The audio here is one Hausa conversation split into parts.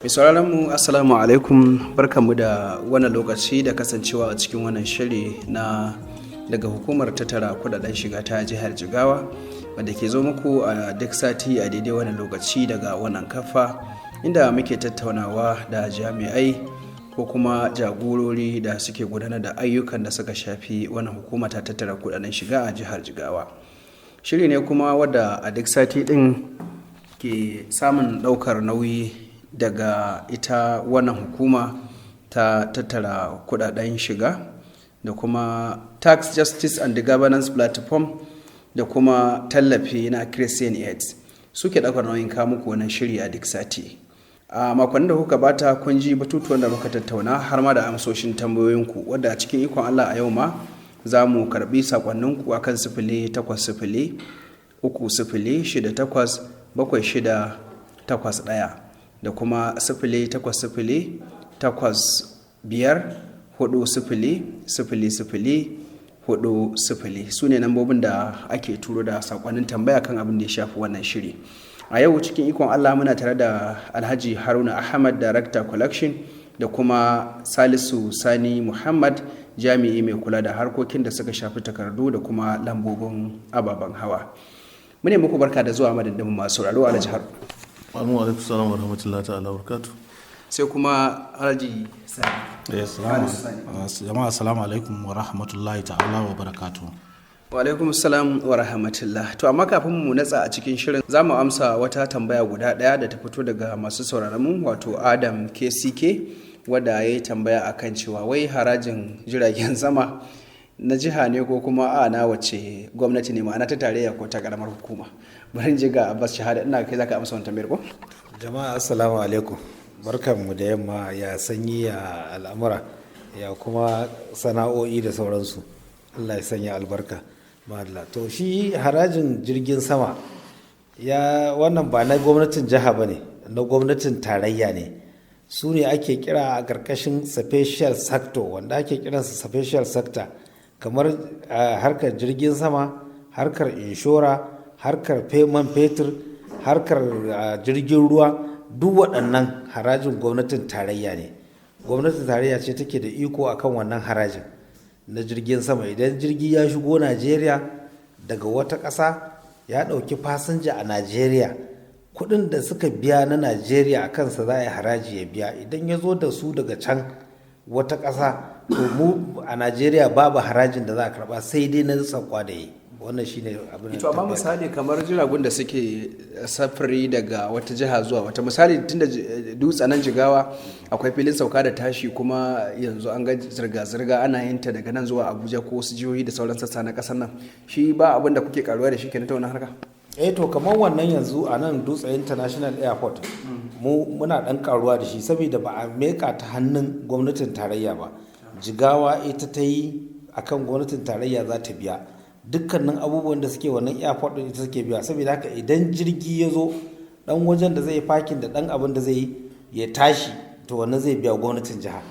Mai sauraron mu, assalamu alaikum, barkanmu da wannan lokaci da kasancewa a cikin wannan shiri na daga hukumar tattara kudaden shiga ta jihar Jigawa, wanda ke zo muku a duk sati a daidai wannan lokaci daga wannan kafa, inda muke tattaunawa da jami'ai ko kuma jagorori da suke gudanar da ayyukan da suka shafi wannan hukuma ta tattara kudaden shiga a jihar Jigawa. Shiri ne kuma wadda a duk sati din ke samun daukar nauyi daga ita wannan hukuma ta tattara kudaden shiga da kuma Tax Justice and Governance Platform da kuma tallafi na Christian Aid suke daukar nauyin kawo muku wannan shiri a duk sati. A makonnin da kuka bata, kun ji batutuwan da muka tattauna har ma da amsoshin tambayoyinku, wadda a cikin ikon Allah a yau ma za mu karbi sakonninku akan 08030687681 da kuma 08085400040. Su ne nambobin da ake turo da sakonnin tambaya kan abin da ya shafi wannan shiri. A yau, cikin ikon Allah, muna tare da Alhaji Haruna Ahmad, Director Collection, da kuma Salisu Sani Muhammad, jami'i mai kula da harkokin da suka shafi takardu da kuma lambobin ababen hawa. Mune muku barka da zuwa madadin masu sauraro, Alhaji Haruna. Amin, wa alaikum salam wa rahmatullahi ta'ala wa barakatuh. Sai kuma Alhaji Sani. Jama'a, assalamu alaikum wa rahmatullahi ta'ala wa barakatuh. Wa alaikum salam wa rahmatullah. To, amma kafin mu natsa a cikin shirin, za mu amsa wata tambaya guda ɗaya da ta fito daga masu sauraron mu, wato Adam KCK, wadda ya yi tambaya akan cewa wai harajin jiragen sama na jiha ne ko kuma a na wace gwamnati ne, ma'ana ta tarayya ko ta karamar hukuma? Bari je ga Abbas Shahada. Ina kai zaka amsa wannan tambayar, ko? Jama'a, assalamu alaikum, barkanmu da yamma. Ya sanyi, ya al'amura, ya kuma sana'o'i da sauransu? Allah ya sanya albarka. Madalla. To, shi harajin jirgin sama ya wannan ba na gwamnatin jiha ba ne, na gwamnatin tarayya ne. Su ne ake kira a ƙarƙashin special sector, wanda ake kiransa special sector, kamar harkar jirgin sama, harkar inshora, harkar man fetur, harkar jirgin ruwa. Duk waɗannan harajin gwamnatin tarayya ne. Gwamnatin tarayya ce take da iko akan wannan harajin na jirgin sama. Idan jirgi ya shigo Najeriya daga wata ƙasa, ya ɗauki fasinja a Najeriya, kuɗin da suka biya na Najeriya a kansa za a yi haraji ya biya. Idan ya zo da su daga can wata ƙasa, to mu a Najeriya babu harajin da za a karɓa, sai dai na sakwa da yi. Wannan shine abin. To, amma misali kamar jiragun da suke safari daga wata jiha zuwa wata, misali tunda Dutse nan Jigawa akwai filin sauka da tashi, kuma yanzu an ga zirga-zirga ana yin ta daga nan zuwa Abuja ko wasu jihohi da sauran sassa na kasar nan, shi ba abin da kuke karuwa da shi kenan ta wannan harka? Eh, to, kamar wannan yanzu a nan Dutse International Airport, mu muna dan karuwa da shi saboda ba a meka ta hannun gwamnatin tarayya ba. Jigawa ita ta yi akan gwamnatin tarayya za ta biya dukkanin abubuwan da suke wannan airport din, ita suke biya. Saboda haka idan jirgi ya zo, dan wajen da zai parking da dan abin da zai yi ya tashi, to wannan zai biya gwamnatin jiha.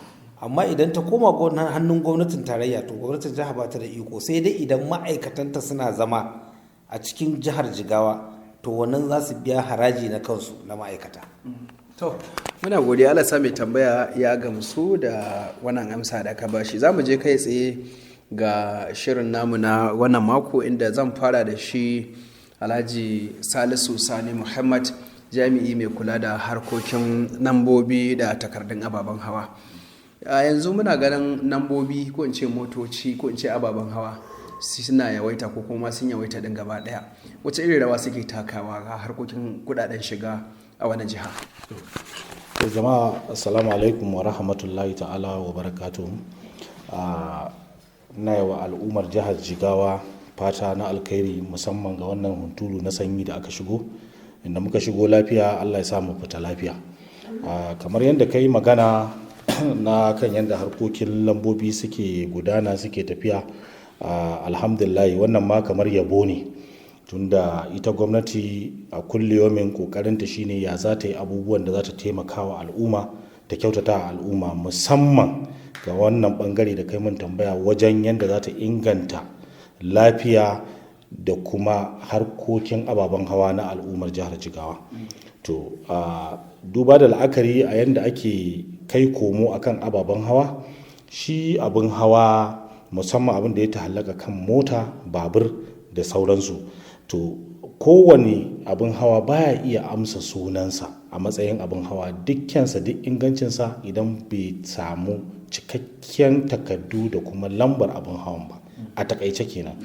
Amma idan ta koma hannun gwamnatin tarayya, to gwamnatin jiha ba ta da iko, sai dai idan ma'aikatanta suna zama a cikin jihar Jigawa, to wannan za su biya haraji na kansu na ma'aikata. To, muna godiya. Allah sa mai tambaya ya gamsu da wannan amsa da ka bashi. Za mu je kai tsaye ga shirin namu na wannan mako, inda zan fara da shi Alhaji Salisu Sani Muhammad, jami'i mai kula da harkokin nambobi da takardun ababen hawa. A yanzu muna ganin nambobi, ko in ce motoci, ko in ce ababen hawa, suna yawaita ko kuma sun yawaita din gaba daya. Wace irin rawa suke takawa ga harkokin kudaden shiga a wannan jiha? To, jama'a, assalamu alaikum wa rahmatullahi ta'ala wa barakatuhu. Ina yi wa al'ummar jihar Jigawa fata na alkhairi, musamman ga wannan hunturu na sanyi da aka shigo. Inda muka shigo lafiya, Allah ya sa mu fita lafiya. Kamar yadda ka yi magana na kan yadda harkokin lambobi suke gudana, suke tafiya, alhamdulillah, wannan ma kamar yabo ne. Tunda ita gwamnati a kulliyomin kokarinta shine ya za ta yi abubuwan da za ta taimaka wa al'umma, ta kyautata wa al'umma, musamman ga wannan bangare da kai mun tambaya wajen yadda za ta inganta lafiya da kuma harkokin ababen hawa na al'ummar jihar Jigawa. To a duba da la'akari a yadda ake kai komo akan ababen hawa, shi abin hawa musamman abin da ya ta'allaka kan mota, babur da sauransu, to kowane abin hawa baya iya amsa sunansa a matsayin abin hawa dukkansa, duk ingancinsa, idan bai samu cikakken takardu da kuma lambar abin hawan ba. A takaice kenan,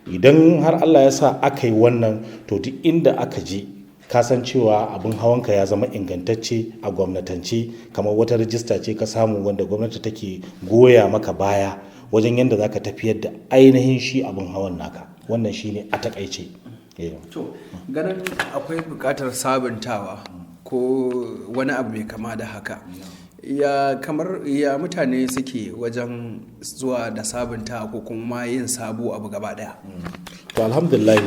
idan har Allah ya sa aka yi wannan, to duk inda aka je kasancewa abin hawanka ya zama ingantacce a gwamnatance, kamar wata rijista ce ka samu wanda gwamnati take goya maka baya wajen yadda za ka tafiyar da ainihin shi abin hawan naka. Wannan shine a takaice. To ganin akwai buƙatar sabuntawa ko wani abu mai kama da haka, ya kamar ya mutane suke wajen zuwa da sabunta ko kuma yin sabo abu gaba daya? To alhamdulillah,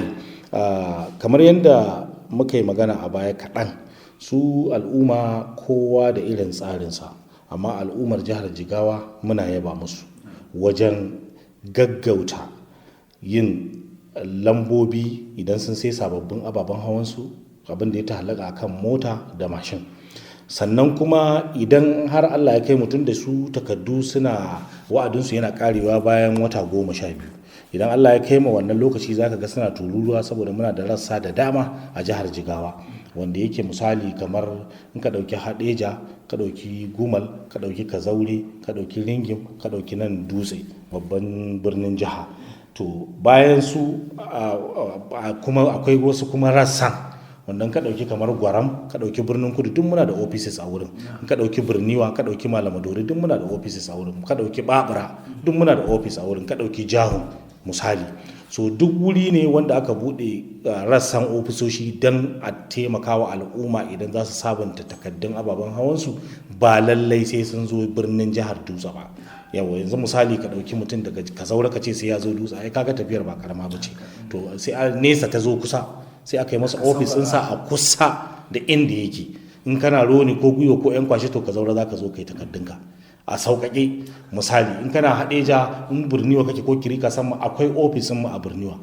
kamar yadda muka yi magana a baya kaɗan, su al'umma kowa da irin tsarinsa, amma al'ummar jihar Jigawa muna yaba musu wajen gaggauta yin lambobi idan sun sai sababbin ababen hawansu, abin da ya ta'allaka akan mota da mashin. Sannan kuma idan har Allah ya kai mutum da su takardu suna wa'adinsu yana karewa bayan wata 12, idan Allah ya kai ma wannan lokaci zaka ga suna tururuwa, saboda muna da rassa da dama a jihar Jigawa, wanda yake misali kamar in ka ɗauki Hadeja, ka ɗauki Gumal, ka ɗauki Kazaure, ka ɗauki Ringim, ka ɗauki nan Dutse babban birnin jiha. To bayan su kuma akwai wasu kuma rassan wannan ka ɗauki kamar Gwaram, ka ɗauki Birnin Kudu, duk muna da offices a wurin. In ka ɗauki Birniwa, ka ɗauki Malamadori, duk muna da offices a wurin. Ka ɗauki Babura, duk muna da office a wurin. Ka ɗauki Jahun misali. So duk wuri ne wanda aka buɗe rassan ofisoshi don a taimaka wa al'umma idan za su sabunta takaddun ababen hawansu, ba lallai sai sun zo birnin jihar Dutse ba. Yawa yanzu misali ka ɗauki mutum daga Kazaure ka ce sai ya zo Dutse, ai kaga tafiyar ba karama ba ce. To sai a nesa ta zo kusa, sai aka yi masa ofis ɗinsa a kusa da inda yake. In kana Roni ko Gwiwa ko Yan Kwashe, to Kazaure za ka zo kai takardunka a sauƙaƙe. Misali in kana Haɗeja, in Birniwa kake ko Kirika sama, akwai ofisin mu a Birniwa,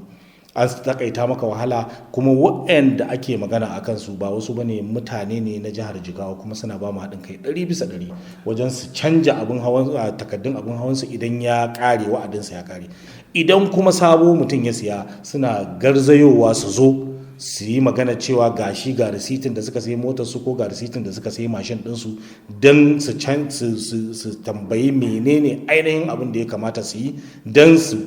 an takaita maka wahala. Kuma waɗanda ake magana a kansu ba wasu bane, mutane ne na jihar Jigawa, kuma suna ba mu haɗin kai 100% wajen su canja abin hawan takardun abin hawan su idan ya ƙare, wa'adinsa ya ƙare. Idan kuma sabo mutum ya siya, suna garzayowa su zo su yi magana cewa ga shi ga risitin da suka sayi motar su ko ga risitin da suka sayi mashin ɗinsu, don su tambayi menene ainihin abin da ya kamata su yi don su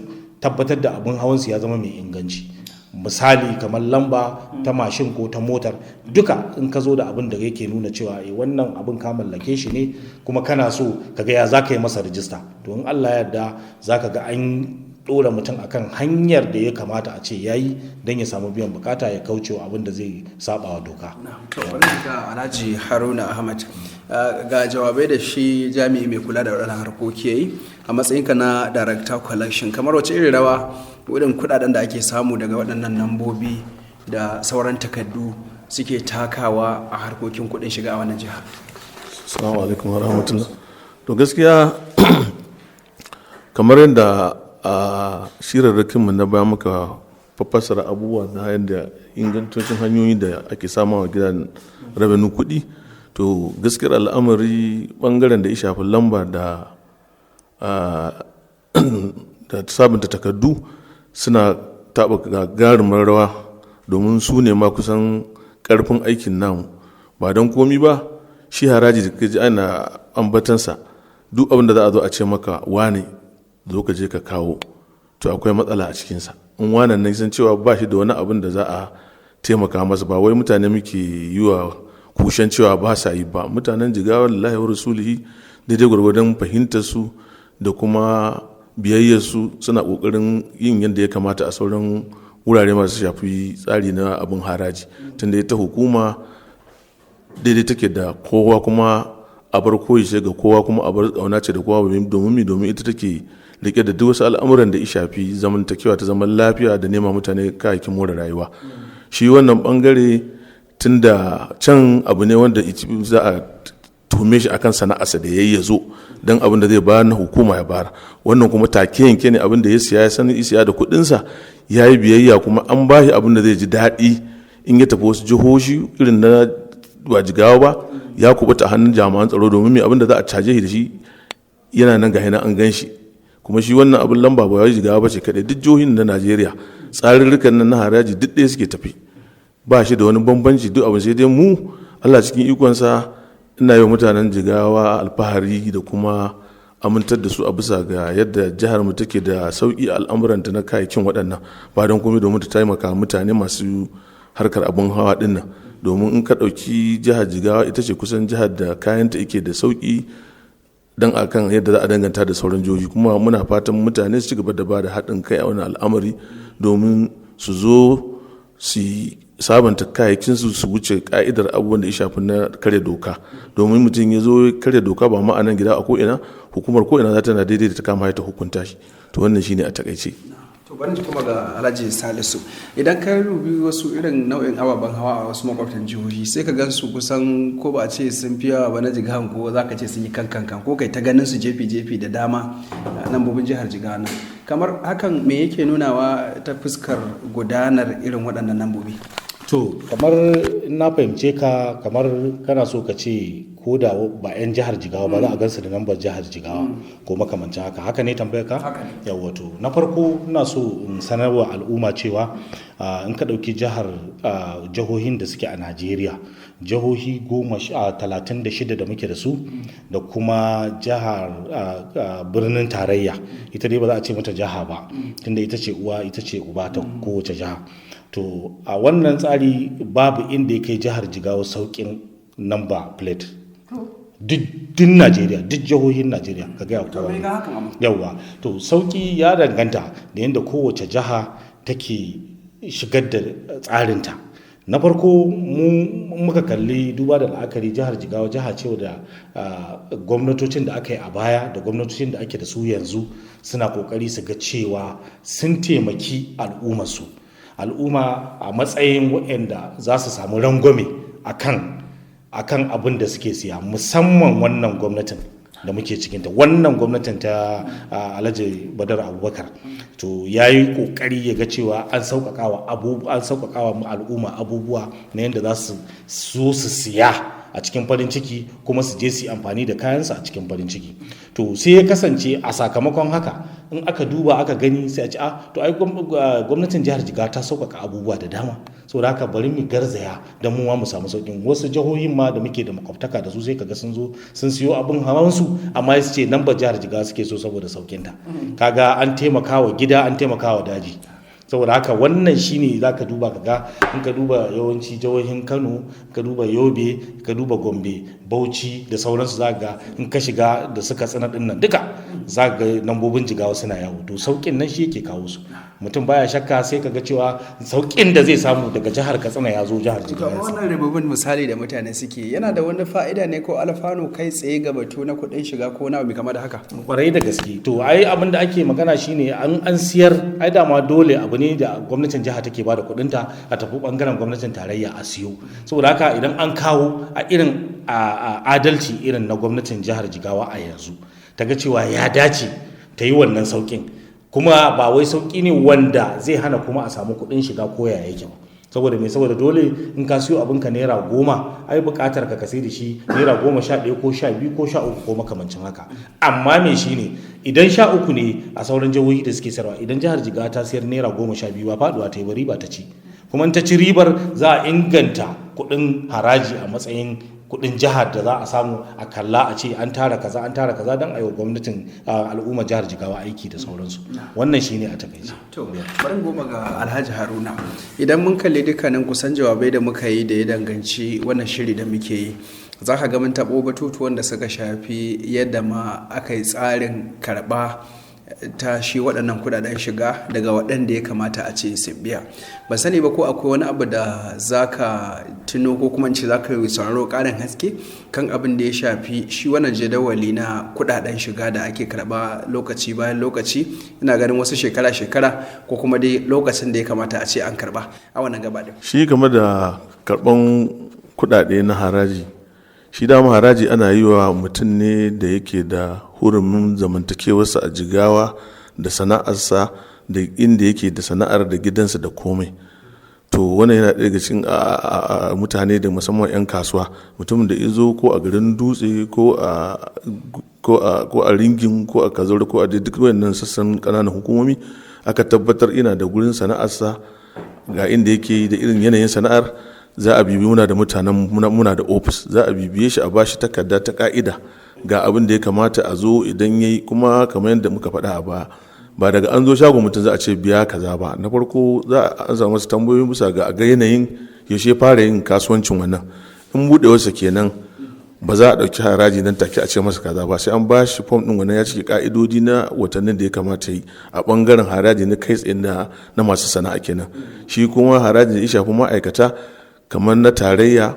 tabbatar da abin hawan su ya zama mai inganci. Misali kamar lamba ta mashin ko ta motar, duka in ka zo da abin da yake nuna cewa eh wannan abin ka mallake shi ne, kuma kana so ka ga ya za ka yi masa rijista, to in Allah ya yarda za ka ga an ɗora mutum akan hanyar da ya kamata a ce ya yi don ya samu biyan bukata, ya kauce wa abin da zai saba wa doka. To bari ga Alhaji Haruna Ahmad, ga jawabai da shi jami'i mai kula da waɗannan harkoki yayi. A matsayinka na director collection, kamar wace irin rawa wurin kuɗaɗen da ake samu daga waɗannan lambobi da sauran takardu suke takawa a harkokin kuɗin shiga a wannan jiha? Assalamu alaikum wa rahmatullah. To gaskiya kamar yadda a shirarrakinmu na baya muka fassara abubuwa na yadda ingantocin hanyoyi da ake samawa gidan rabenu kuɗi, to gaskiyar al'amari bangaren da ya shafi lamba da da sabunta takardu suna taɓa gagarumar rawa, domin su ne ma kusan ƙarfin aikin namu. Ba don komi ba, shi haraji da kaji ana ambatansa, duk abin da za a zo a ce maka wane zo ka je ka kawo, to akwai matsala a cikinsa. In wanan nan san cewa ba shi da wani abin da za a taimaka masa, ba wai mutane muke yi wa kushen cewa ba sa yi ba. Mutanen Jigawa, lillahi wa rasulihi, daidai gwargwadon fahimtar su da kuma biyayyar su, suna kokarin yin yadda ya kamata a sauran wurare masu shafi tsari na abin haraji, tunda ita hukuma daidai take da kowa kuma a bar koyi ce ga kowa, kuma a bar kauna ce da kowa, domin ita take rike da duk wasu al'amuran da ya shafi zamantakewa ta zaman lafiya da nema mutane kayayyakin more rayuwa. Shi wannan bangare, tunda can abu ne wanda za a tuhume shi akan sana'arsa da yayi, ya zo don abin da zai bayar na hukuma ya bayar. Wannan kuma take yanke ne, abin da ya siya ya sani siya da kuɗinsa, ya yi biyayya, kuma an ba shi abin da zai ji daɗi in ya tafi wasu jihohi irin na ba Jigawa ba, ya kubuta hannun jami'an tsaro, domin mai abin da za a caje shi da shi yana nan, ga an gan shi. Kuma shi wannan abin lamba ba wai Jigawa ba ce kaɗai, duk jihohin na Najeriya tsarurrukan nan na haraji duk ɗaya suke tafi, ba shi da wani bambanci duk abin. Sai dai mu, Allah cikin ikonsa, ina yi wa mutanen Jigawa alfahari da kuma amintar da su a bisa ga yadda jihar mu take da sauki al'amuranta na kayayyakin waɗannan, ba don komai domin ta taimaka mutane masu harkar abin hawa ɗin nan. Domin in ka ɗauki jihar Jigawa, ita ce kusan jihar da kayanta yake da sauki don akan yadda za a danganta da sauran jihohi. Kuma muna fatan mutane su ci gaba da ba da haɗin kai a wannan al'amari domin su zo su sabanta kayayyakinsu, su wuce ka'idar abubuwan da ya shafi na karya doka. Domin mutum ya zo karya doka, ba ma a nan gida, a ko'ina, hukumar ko'ina za ta na daidai da ta kama ta hukunta shi. To, wannan shine a takaice. To, bari kuma ga Alhaji Salisu. Idan ka rubi wasu irin nau'in ababen hawa a wasu makwabtan jihohi, sai ka gan su kusan, ko ba a ce sun fi yawa ba na Jigawan, ko za ka ce sun yi kankan ko kai ta ganin su jefi jefi da dama a lambobin jihar Jigawa nan. Kamar hakan me yake nunawa ta fuskar gudanar irin waɗannan lambobi? To, kamar in na fahimce ka, kamar kana so ka ce ko da ba 'yan jihar Jigawa ba za a gansu da lambar jihar Jigawa ko makamancin haka, haka ne tambayar ka? Yawwa. To, na farko ina so in sanarwa al'umma cewa in ka ɗauki jihar, jihohin da suke a Najeriya, jihohi 36 da muke da su, da kuma jihar birnin tarayya, ita dai ba za a ce mata jiha ba, tunda ita ce uwa, ita ce uba ta kowace jiha. To, a wannan tsari babu inda ya kai jihar Jigawa sauƙin number plate duk Najeriya, duk jihohin Najeriya, ka gaya kowa. Yawwa. To, sauƙi ya danganta da yadda kowace jiha take shigar da tsarinta. Na farko, mu muka kalli duba da la'akari, jihar Jigawa jiha ce da gwamnatocin da aka yi a baya da gwamnatocin da ake da su yanzu suna kokari su ga cewa sun taimaki al'ummarsu, al'umma a matsayin waɗanda za su samu rangwame akan abin da suke siya, musamman wannan gwamnatin da muke cikinta, wannan gwamnatin ta Alhaji Badar Abubakar. To, ya yi kokari ya ga cewa an sauƙaƙawa al'umma abubuwa na yadda za su so su siya a cikin farin ciki, kuma su je su yi amfani da kayansu a cikin farin ciki. To, sai ya kasance a sakamakon haka, in aka duba aka gani, sai a ce, a to ai gwamnatin jihar Jigawa ta sauƙaƙa abubuwa da dama, saboda haka bari mu garzaya don mu ma mu samu sauƙin. Wasu jihohin ma da muke da makwabtaka da su, sai kaga sun zo sun siyo abin hawan su, amma su ce nan ba jihar Jigawa suke so saboda sauƙinta. Kaga an taimaka wa gida, an taimaka wa daji. Saboda haka wannan shine za ka duba ka ga, in ka duba yawanci jihohin Kano, ka duba Yobe, ka duba Gombe, Bauchi da sauransu, za ga in ka shiga da suka tsina din nan duka, za ga lambobin Jigawa suna yawo. To, saukin nan shi yake kawo su. Mutum baya shakka, sai ka ga cewa saukin da zai samu daga jihar Katsina ya zo jihar Jigawa. Wannan rububin misali da mutane suke, yana da wani fa'ida ne ko alfanu kai tsaye ga batu na kuɗin shiga ko na abu kamar da haka? Kwarai da gaske. To, ai abin da ake magana shine an siyar, ai dama dole abu ne da gwamnatin jiha take bada kudinta a tafi bangaren gwamnatin tarayya a siyo. Saboda haka idan an kawo a irin adalci irin na gwamnatin jihar Jigawa a yanzu, ta ga cewa ya dace ta yi wannan saukin, kuma ba wai sauki ne wanda zai hana kuma a samu kudin shiga ko ya yake ba. Saboda me? Saboda dole in ka siyo abinka ₦10, ai buƙatar ka sai da shi ₦11 ko 12 ko 13 ko makamancin haka. Amma me shi ne, idan 13 ne a sauran jihohi da suke sayarwa, idan jihar Jigawa ta sayar ₦12, ba faduwa ta yi ba, riba ta ci. Kuma in ta ci ribar, za a inganta kuɗin haraji a matsayin kuɗin jihar da za a samu a kalla a ce an tara kaza, an tara kaza, don a yi wa gwamnatin, al'ummar jihar Jigawa aiki da sauransu. Wannan shine a takaice. To, bari goma ga Alhaji Haruna. Idan mun kalli dukkanin kusan jawabai da muka yi da ya danganci wannan shiri da muke yi, za ka ga mun taɓo batutuwan da suka shafi yadda ma aka yi tsarin karɓa ta shi waɗannan kudaden shiga daga waɗanda ya kamata a ce su biya. Ban sani ba ko akwai wani abu da za ka tuno ko kuma ce za ka yi sauraro ƙarin haske kan abin da ya shafi shi wannan jadawali na kudaden shiga da ake karɓa lokaci bayan lokaci, ina ganin wasu shekara-shekara ko kuma dai lokacin da ya kamata a ce an karɓa a wannan gaba ɗin. Shi game da karɓan kudade na haraji, shi dama haraji ana yi wa mutum ne da yake da hurumin zamantakewarsa a Jigawa da sana'arsa da inda yake da sana'ar da gidansa da komai. To wannan yana ɗaya daga cikin mutane da musamman 'yan kasuwa, mutumin da izo ko a garin Dutse ko a Ringin ko a Kazaure ko a duk wayannan sassan ƙananan hukumomi, aka tabbatar ina da gurin sana'arsa ga inda yake da irin yanayin sana'ar, za a bibi, muna da mutanen, muna da ofis, za a bibiye shi a bashi takarda ta ka'ida ga abin da ya kamata a zo idan yayi. Kuma kamar yadda muka faɗa a baya, ba daga an zo shagon mutum za a ce biya kaza ba. Na farko za a ansa masa tambayoyi bisa ga ga yanayin yaushe fara yin kasuwancin wannan. In buɗewarsa kenan, ba za a ɗauki haraji nan take a ce masa kaza ba, sai an ba shi fom ɗin wannan ya cike ka'idodi na watannin da ya kamata yi a ɓangaren haraji na kai tsaye na masu sana'a kenan. Shi kuma haraji da ya shafi ma'aikata, kamar na tarayya,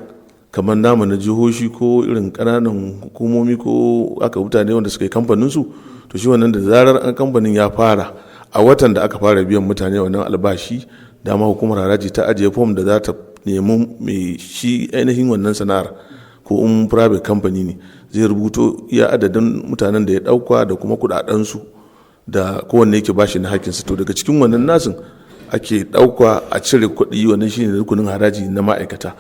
kamar namu na jihohi ko irin ƙananan hukumomi ko aka mutane wanda suka yi kamfanin su, to shi wannan da zarar an kamfanin ya fara, a watan da aka fara biyan mutane wannan albashi, dama hukumar haraji ta ajiye fom da za ta nemi mai shi ainihin wannan sana'ar, ko in private company ne, zai rubuto iya adadin mutanen da ya dauka da kuma kudadensu da kowanne yake bashi na hakkinsa. To daga cikin wannan nasin ake dauka a cire kuɗi. Wannan shine rukunin haraji na ma'aikata.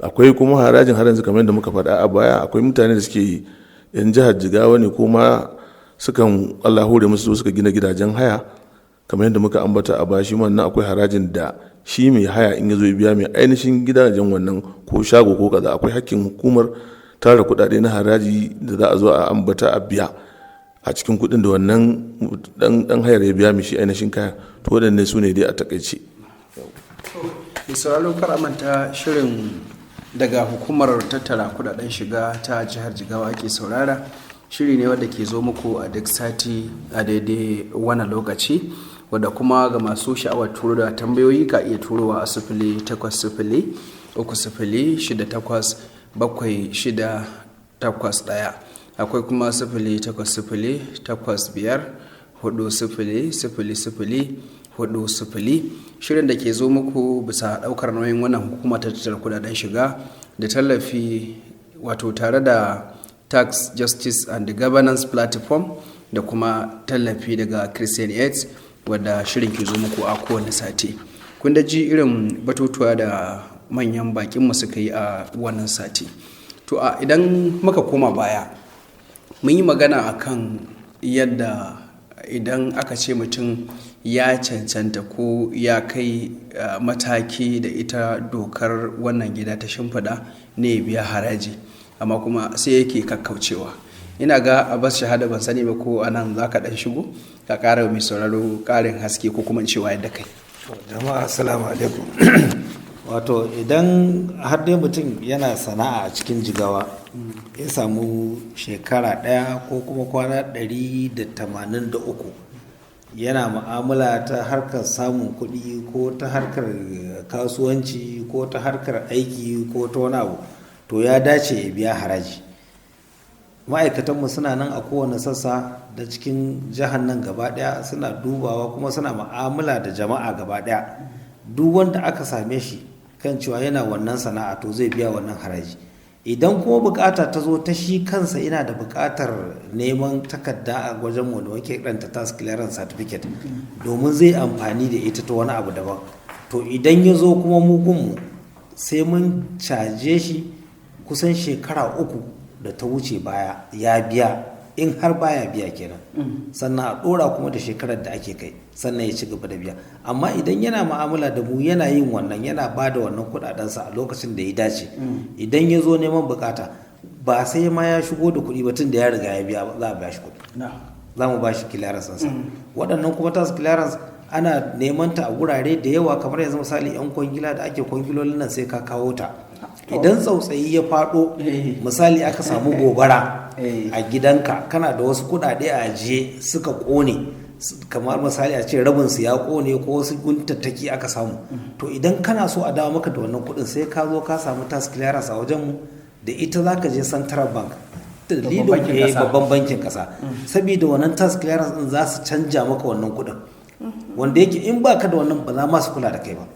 Akwai kuma harajin har yanzu, kamar yadda muka faɗa a baya, akwai mutane da suke yan jihar Jigawa ne ko ma sukan Allah hore musu suka gina gidajen haya, kamar yadda muka ambata a baya, shi wannan akwai harajin da shi mai haya in ya zo biya mai ainihin gidajen wannan ko shago ko kaza, akwai hakkin hukumar tara kuɗaɗe na haraji da za a zo a ambata a biya a cikin kuɗin da wannan dan hayar ya biya mai shi ainihin kayan. To waɗanne su ne dai a takaice. Mai sauraro, kar a manta, shirin daga hukumar tattara kudaden shiga ta jihar Jigawa ake saurara. Shiri ne wadda ke zo muku a duk sati a daidai wannan lokaci, wadda kuma ga masu sha'awar turo da tambayoyi ka iya turowa a 08030687681. Akwai kuma 08085400040. Shirin da ke zo muku bisa daukar nauyin wannan hukuma ta tattara kudaden shiga da tallafi, wato tare da Tax Justice and Governance Platform da kuma tallafi daga Christian Aid, wadda shirin ke zo muku a kowane sati. Kun da ji irin batutuwa da manyan bakinmu suka yi a wannan sati. To a idan muka koma baya, mun yi magana akan yadda idan aka ce mutum ya cancanta ko ya kai mataki da ita dokar wannan gida ta shimfiɗa ne ya biya haraji, amma kuma sai yake kakkaucewa. Ina ga Abbas Shahada, ban sani ba ko anan za ka ɗan shigo ka ƙara mai sauraro ƙarin haske ko kuma in cewa yadda kai. Jama'a, assalamu alaikum. Wato idan har dai mutum yana sana'a a cikin Jigawa, ya samu shekara ɗaya ko kuma kwana 183 yana mu'amala ta harkar samun kuɗi ko ta harkar kasuwanci ko ta harkar aiki ko ta wani abu, to ya dace ya biya haraji. Ma'aikatanmu suna nan a kowane sassa da cikin jihar nan gaba ɗaya, suna dubawa kuma suna mu'amala da jama'a gaba ɗaya. Duk wanda aka same shi kan cewa yana wannan sana'a, to zai biya wannan haraji. Idan kuma bukata ta zo ta shi kansa ina da bukatar neman takarda a wajen mu da muke kiranta tax clearance certificate, domin zai amfani da ita ta wani abu daban, to idan ya zo kuma mugunmu sai mun caje shi kusan shekara 3 da ta wuce baya ya biya, in har baya biya kenan, sannan a dora kuma da shekarar da ake kai, sannan ya ci gaba da biya. Amma idan yana mu'amala da mu, yana yin wannan, yana ba da wannan kudadensa a lokacin da ya dace, idan ya zo neman bukata ba sai ma ya shigo da kuɗi ba, tun da ya riga ya biya, za a biya shi kuɗi, za mu ba shi clearance ɗinsa. Waɗannan kuma tax clearance ana neman ta a gurare da yawa, kamar yanzu misali 'yan kwangila da ake kwangilolin nan, sai ka kawo ta. Idan tsautsayi ya faɗo, misali aka samu gobara a gidanka, kana da wasu kuɗaɗe a ajiye suka ƙone, Kamar misali a ce rabin su ya kone ko wasu guntattaki aka samu, to idan kana so a dawo maka da wannan kuɗin, sai ka zo ka samu tax clearance a wajen mu. Da ita za ka je Central Bank, dalilin babban bankin kasa, saboda wannan tax clearance din za su canja maka wannan kuɗin, wanda yake in baka da wannan ba za ma su kula da kai ba.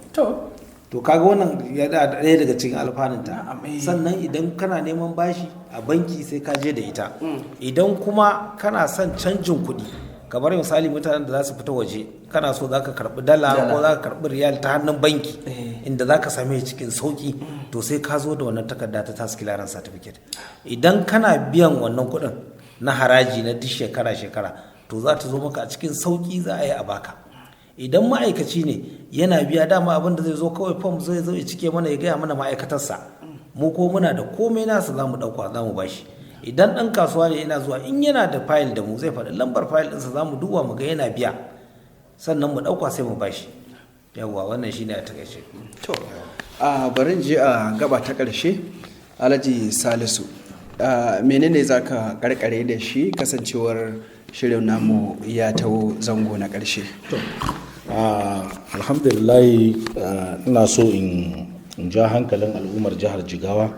To kaga wannan ya da ɗaya daga cikin alfanunta. Sannan idan kana neman bashi a banki, sai ka je da ita. Idan kuma kana son canjin kuɗi, kamar misali mutanen da za su fita waje, kana so za ka karɓi dala ko za ka karɓi riyal ta hannun banki inda za ka same cikin sauki, to sai ka zo da wannan takarda ta tax clearance certificate. Idan kana biyan wannan kuɗin na haraji na duk shekara shekara, to za ta zo maka a cikin sauki, za a yi a baka. Idan ma'aikaci ne yana biya, dama abin da zai zo kawai fom zai zo ya cike mana, ya gaya mana ma'aikatarsa, mu ko muna da komai nasa, za mu ɗauka za mu bashi. Idan ɗan kasuwa ne yana zuwa, in yana da fayil da mu, zai faɗi lambar fayil ɗinsa, za mu duba mu ga yana biya, sannan mu ɗauka sai mu bashi. Yawwa, wannan shine a takaice. To, a barin je a gaba ta ƙarshe, Alhaji Salisu, menene za ka karkare da shi, kasancewar shirin namu ya taho zango na ƙarshe? Alhamdulillah, ina so in ja hankalin al'ummar jihar Jigawa,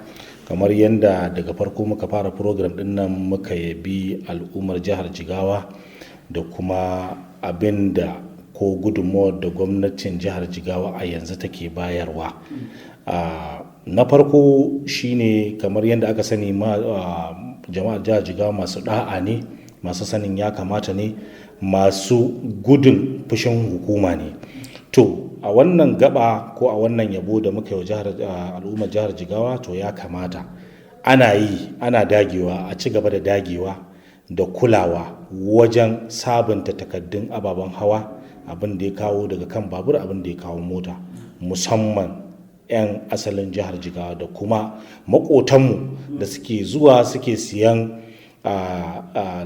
kamar yadda daga farko muka fara program din nan muka yabi al'ummar jihar Jigawa da kuma abin da ko gudunmawar da gwamnatin jihar Jigawa a yanzu take bayarwa. Na farko shine, kamar yadda aka sani, jama'ar jihar Jigawa masu da'a ne, masu sanin ya kamata ne, masu gudun fushin hukuma ne. To a wannan gaba ko a wannan yabo da muka yi wa al'ummar jihar Jigawa, to ya kamata ana yi ana dagewa, a ci gaba da dagewa da kulawa wajen sabunta takaddun ababen hawa, abin da ya kawo daga kan babur, abin da ya kawo mota, musamman 'yan asalin jihar Jigawa da kuma makotanmu da suke zuwa suke siyan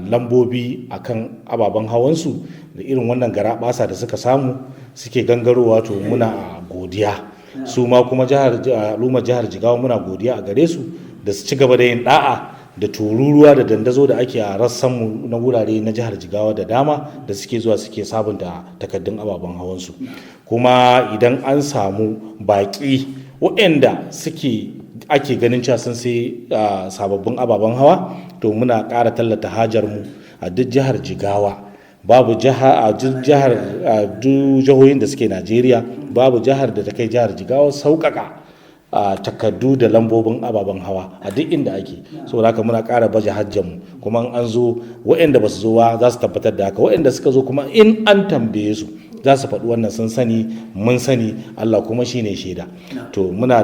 lambobi a kan ababen hawansu, da irin wannan garabasa da suka samu suke gangarowa. To muna godiya su ma kuma al'ummar jihar Jigawa, muna godiya a gare su da su ci gaba da yin da'a da tururuwa da dandazo da ake a rassanmu na wurare na jihar Jigawa da dama da suke zuwa suke sabunta takaddun ababen hawansu. Kuma idan an samu baƙi waɗanda suke ake ganin cewa sun sai sababbin ababen hawa, to muna ƙara tallata hajar mu a duk jihar Jigawa. Babu jiha a duk jihar, a duk jihohin da suke Najeriya, babu jihar da ta kai jihar Jigawa sauƙaƙa a takardu da lambobin ababen hawa a duk inda ake. Saboda haka muna ƙara baje hajjan mu, kuma in an zo, waɗanda ba su zo ba za su tabbatar da haka, waɗanda suka zo kuma in an tambaye su za su faɗi wannan. Sun sani, mun sani, Allah kuma shine shaida. To muna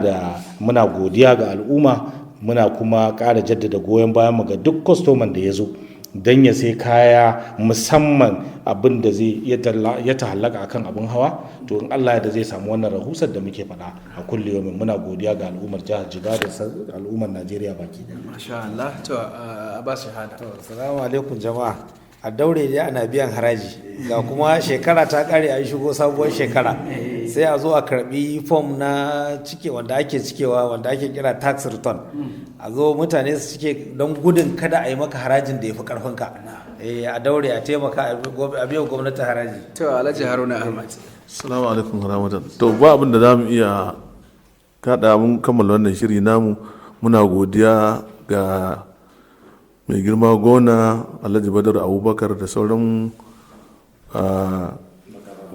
godiya ga al'umma, muna kuma ƙara jaddada goyon bayan mu ga duk kwastoman da ya zo don ya sai kaya, musamman abin da zai ya tahallaka akan abin hawa. To in Allah ya da zai samu wannan rahusar da muke faɗa a kulle yomin. Muna godiya ga al'ummar jihar Jigawa da al'ummar Najeriya baki ɗaya. Masha Allah. To a ba su shahada. To, assalamu alaikum jama'a. A daure dai ana biyan haraji. Ga kuma shekara ta kare, an shigo sabuwar shekara. Sai a zo a karbi fom na cike wanda ake cikewa, wanda ake kira tax return. A zo mutane su cike don gudun kada a yi maka harajin da ya fi karfinka. A daure a taimaka a biyan gwamnati haraji. To, Alhaji Haruna Ahmad. Assalamu alaikum warahmatullahi. To ba abin da za mu iya kada mun kammala wannan shiri namu. Muna godiya ga mai girma gona Alhaji Badar Abubakar da sauran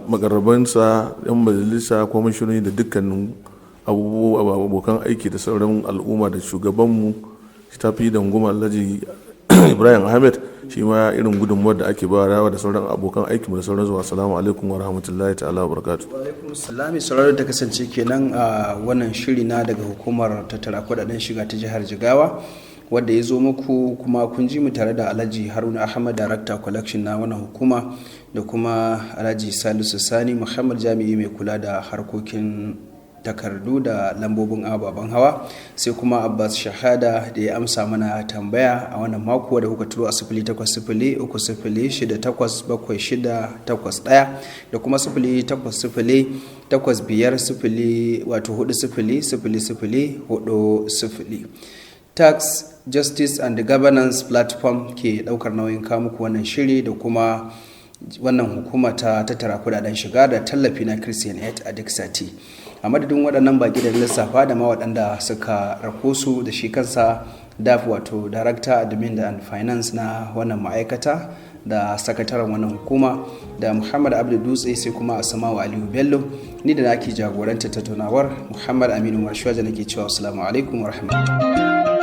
makarrabansa, yan majalisa, kwamishinoni da dukkanin abokan aiki da sauran al'umma da shugabanmu tafi danguma Alhaji Ibrahim Ahmed, shi ma irin gudunmuwar da ake bayarwa, da sauran abokan aiki da sauran zuwa. Assalamu alaikum wa rahmatullahi ta'ala wa barakatuh. Wa alaikum salami. Sauraro da kasance kenan a wannan shiri na daga hukumar tattara kudaden shiga ta jihar Jigawa, wadda ya zo muku, kuma kun ji mu tare da Alhaji Haruna Ahmad, Director Collection na wannan hukuma, da kuma Alhaji Salisu Sani Muhammad, jami'i mai kula da harkokin takardu da lambobin ababen hawa, sai kuma Abbas Shahada da ya amsa mana tambaya a wannan mako da kuka turo a 08030687681 da kuma 08085 0 wato 400040. Tax Justice and Governance Platform ke daukar nauyin kawo muku wannan shiri da kuma Wannan hukuma ta tattara kudaden shiga da tallafi na Christian Aid a duk sati. A madadin waɗannan baki da lissafa da ma waɗanda suka rako su, da shi kansa DAF, wato Director Admin and Finance na wannan ma'aikata, da sakataren wannan hukuma, da Muhammad Abdu Dutse, sai kuma Asma'u Aliyu Bello, ni da nake jagoranta tattaunawar, Muhammad Aminu Marshuwaja, nake cewa assalamu alaikum wa rahmatullahi.